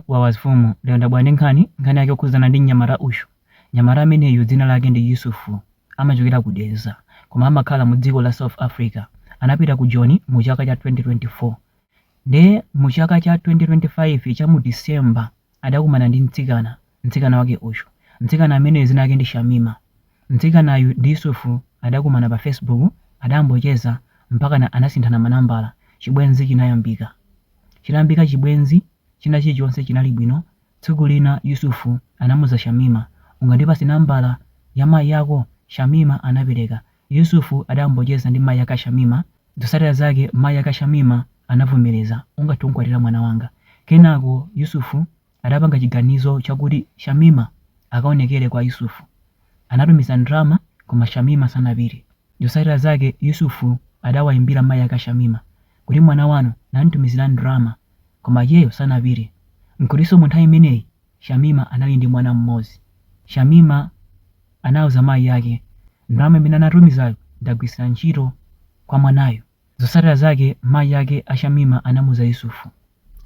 Wawa azifumu, lero ndabwera ndi nkhani, nkhani yake yokhudzana ndi mnyamata uyu. Mnyamata ameneyu dzina lake ndi Yusufu, amachokera ku Dedza koma amakhala mu dziko la South Africa. Anapita ku Joni mu chaka cha 2024. Nde mu chaka cha 2025 cha mu December adakumana ndi mtsikana, mtsikana wake uyu. Mtsikana ameneyu dzina lake ndi Shamima. Mtsikanayu ndi Yusufu adakumana pa Facebook, adayambocheza mpakana anasinthana manambala, chibwenzi chinayambika. Chitayambika chibwenzi, china chilichonse chinali bwino. Tsiku lina Yusufu anamuuza Shamima, Ungandipatse nambala ya mayi ako? Shamima anapereka. Yusufu adayambocheza ndi mayi ake a Shamima. Zotsatira zake mayi ake a Shamima anavomereza, Ungathe kumkwatira mwana wanga. Kenako Yusufu adapanga chiganizo chakuti Shamima akaonekere kwa Yusufu. Anatumiza ndalama koma Shamima sanapite. Zotsatira zake Yusufu adawaimbira mayi ake a Shamima kuti mwana wanu namtumizira ndalama koma iyeyo sanapite. Nkutinso mu nthawi imeneyi Shamima anali ndi mwana mmodzi. Shamima anauza mayi ake, ndalama imene anatumizayo ndagwiritsira ntchito kwa mwanayu. Zotsatira zake mayi ake a Shamima anamuuza Yusufu,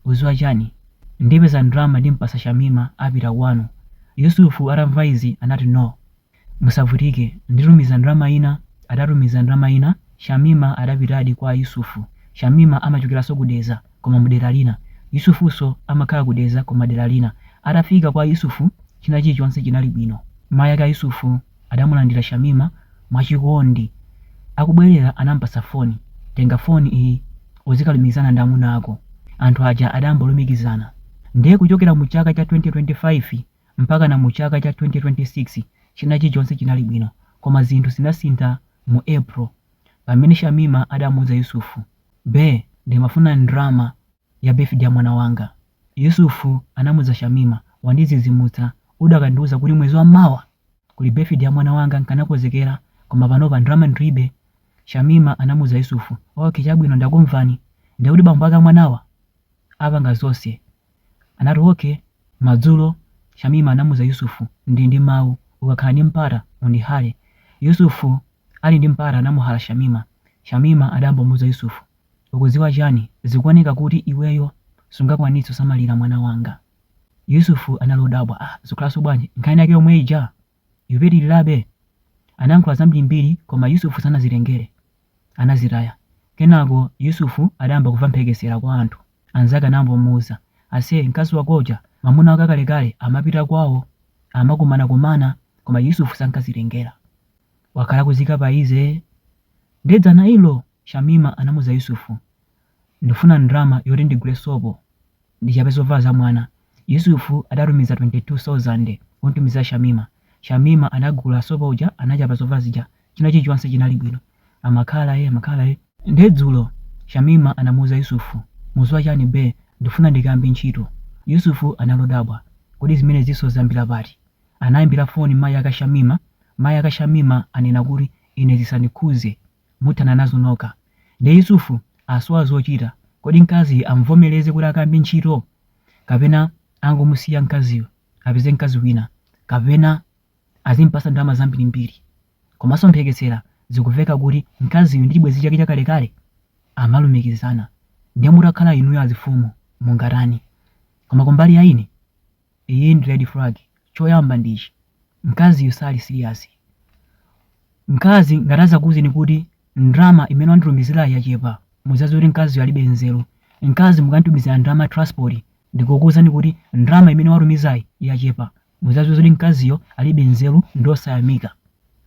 Uziwa chani? Ndipeza ndalama ndimpasa Shamima apita kwanu. Yusufu atamva izi anati no. Musavutike, nditumiza ndalama ina. Adatumiza ndalama ina, Shamima adapitadi kwa Yusufu. Shamima amachokeranso ku Dedza koma mu dera lina. Yusufunso amakhala ku Dedza koma dera lina. Atafika kwa Yusufu china chilichonse chinali bwino. Mayi ake a Yusufu adamulandira Shamima mwachikondi. Akubwerera anampatsa foni. Tenga foni iyi uzikalumikizana ndi amuna ako. Anthu aja adayambolumikizana. Ndiye kuchokera mu chaka cha 2025 mpakana mu chaka cha 2026 china chilichonse chinali bwino koma zinthu zinasintha mu April pamene Shamima adamuuza Yusufu, Bae ndimafuna ndrama ya birthday ya mwana wanga. Yusufu anamuuza Shamima, Wandidzidzimutsa, udakandiuza kuti mwezi wa mawa kuli birthday ya mwana wanga nkanakonzekera koma panopa ndrama ndilibe. Shamima anamuuza Yusufu, Okay chabwino ndakumvani, ndekuti bambo ake a mwanawa apanga zonse. Anati okay. Madzulo, Shamima anamuuza Yusufu, Ndili ndi mawu, ukakhala ndi mpata undihale. Yusufu ali ndi mpata anamuhala Shamima. Shamima adayambomuuza Yusufu, Ukudziwa chani, zikuoneka kuti iweyo sungakwanitse kusamalira mwana wanga. Yusufu anali odabwa, Ah, zikukhalanso bwanji? Nkhani yake yomwe ija? Ikupitirirabe? Anayankhula zambirimbiri koma Yusufu sanazitengere. Anazitaya. Kenako Yusufu adayamba kumva mphekesera kwa anthu. Anzake anayambomuuza, Ase, mkazi wako uja, mamuna wake akalekale amapita kwawo, amakumanakumana, koma Yusufu sankazitengera. Wakhala akuziika pa easy. Nde dzana ilo, Shamima anamuuza Yusufu, Ndifuna ndrama yoti ndigule sopo, ndichape zovala za mwana. Yusufu adatumiza 22,000 kumtumizira Shamima. Shamima anagula sopo uja, anachapa zovala zija, china chilichonse chinali bwino. Amakhala ee, amakhala ee. Nde dzulo, Shamima anamuuza Yusufu, Muziwa chani bae, ndifuna ndikayambe ntchito. Yusufu anali odabwa, kodi zimenezinso zayambira pati? Anaimbira foni mayi ake a Shamima, mayi ake a Shamima anena kuti ine zisandikhuze, muthana nazo nokha. Nde Yusufu asowa zochita, kodi mkaziyu amvomereze kuti akayambe ntchito? Kapena angomusiya mkaziyo apeze mkazi wina? Kapena azimpasa ndalama zambirimbiri? Komanso mphekesera zikuveka kuti mkaziyu ndi chibwenzi chake chakalekale amalumikizana. Nde mutakhala inuyo azifumu mungatani? Koma kumbali ya ine, Iyi ndi red flag. Choyamba ndi ichi, mkaziyu sali serious. Mkazi ngati azakuuzeni kuti ndrama imene wanditumizirayi yachepa, muzaziwe kuti mkaziyu alibe nzeru. Mkazi mukamtumizira ndrama ya transport ndikukuuzani kuti ndrama imene watumizayi yachepa, muzaziwe zoti mkaziyo alibe nzeru ndi osayamika.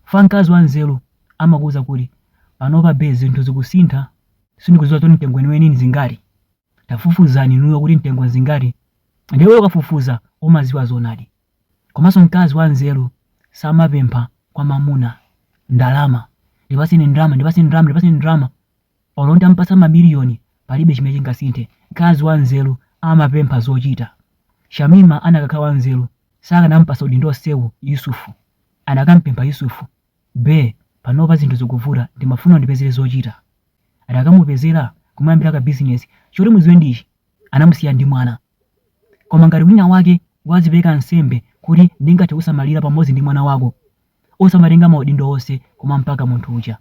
Chifukwa mkazi wa nzeru amakuuza kuti panopa bae zinthu zikusintha, sindikuziwa zoti mtengo weniweni ndi zingati. Tafufuzani inuyo kuti mtengo nzingati ndiye iwe ukafufuza umaziwa zoonadi. Komanso mkazi wa nzeru samapempha kwa mamuna ndalama, ndipaseni ndalama, ndipaseni ndalama, ndipaseni ndalama. Olo ntampasa mamiliyoni palibe chimene chingasinthe. Mkazi wa nzeru amapempha zochita. Shamima anakakhala wa nzeru sakanampasa udindo onsewu Yusufu. Anakampempha Yusufu, bae panopa zinthu zikuvuta ndimafuna undipezere zochita. Adakamupezera kumuyambira ka business. Choti mudziwe ndi ichi, anamusiya ndi mwana. Koma ngati wina wake wazipereka nsembe kuti ndingathe kusamalira pamodzi ndi mwana wako, osamatenga maudindo onse koma mpaka munthu uja.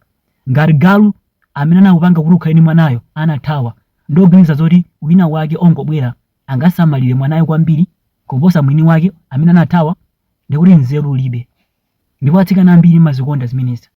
Ngati galu amene anakupanga kuti ukhale ndi mwanayo anathawa, ndoganiza zoti wina wake ongobwera Angasamalire mwanayo kwambiri kuposa mwini wake amene anathawa? Ndikuti nzeru ulibe. Ndipo atsikana ambiri mazikonda zimenezi.